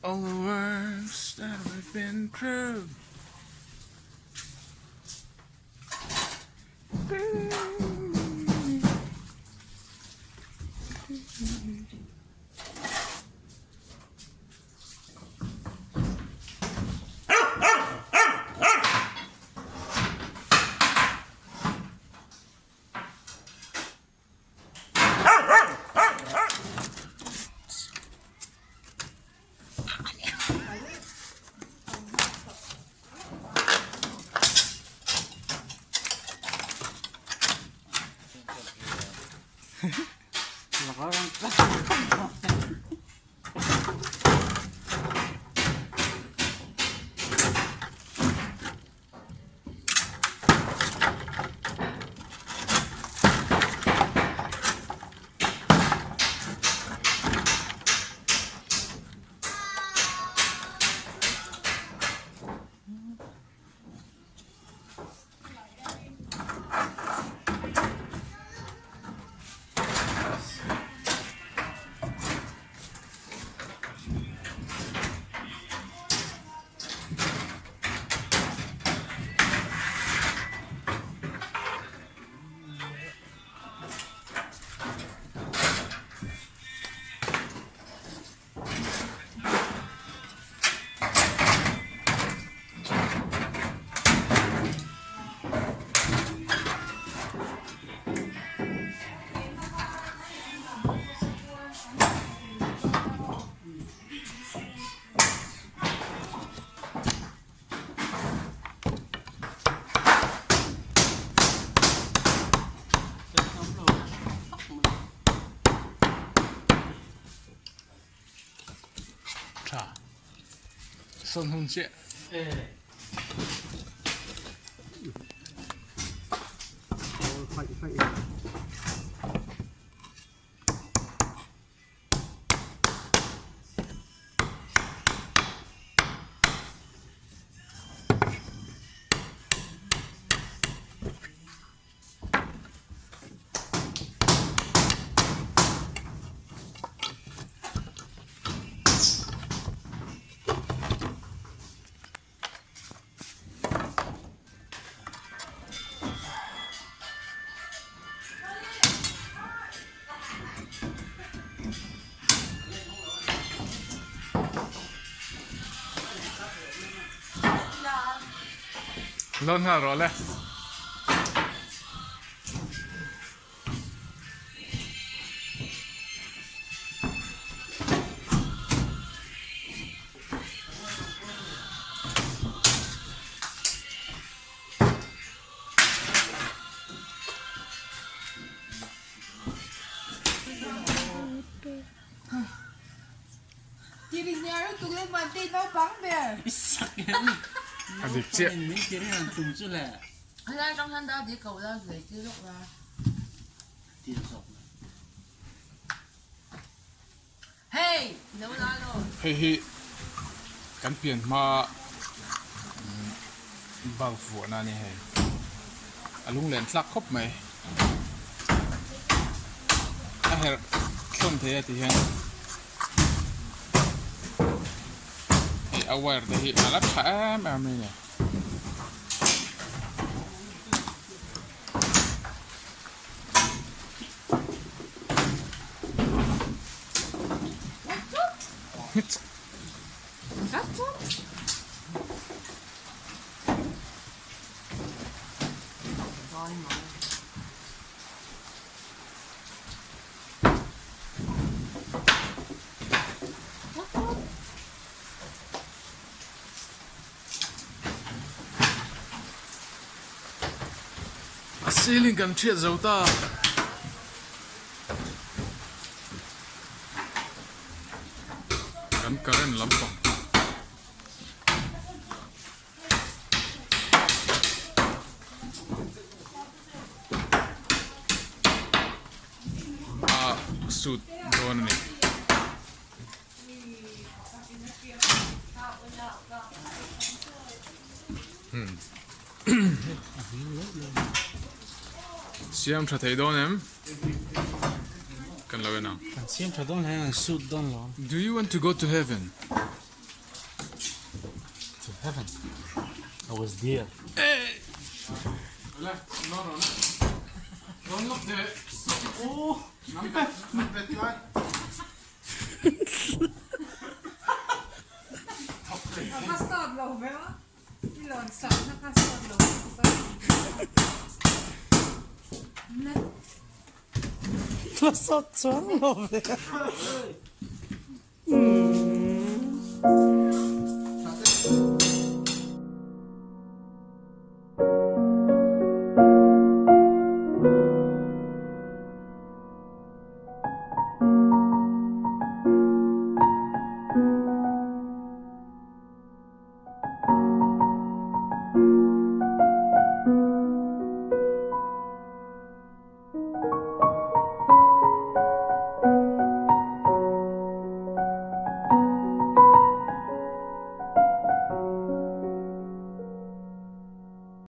All the worst that we've been through. Tha. Sawn hun chiah. Lawn nghal rawh le. A dik chiah. Hei hi kan pian hma bulb vuahna a ni hei a lunglen thlak khawp mai a herh thlawn thei a ti hian hei a wire te hi a la tha em em mai a ni. A ceiling kan hriat zo ta. Kan current lampang. A sut dawn a ni. Siam tha thei dawn em? Kan lo en ang. Kan siam tha dawn hian an suit dawn lo. Do you want to go to heaven? To heaven? I was there. Ka sawt lo ve a, i lawn sakna ka sawt lo bawk a. Ka sawt chuang lo ve a.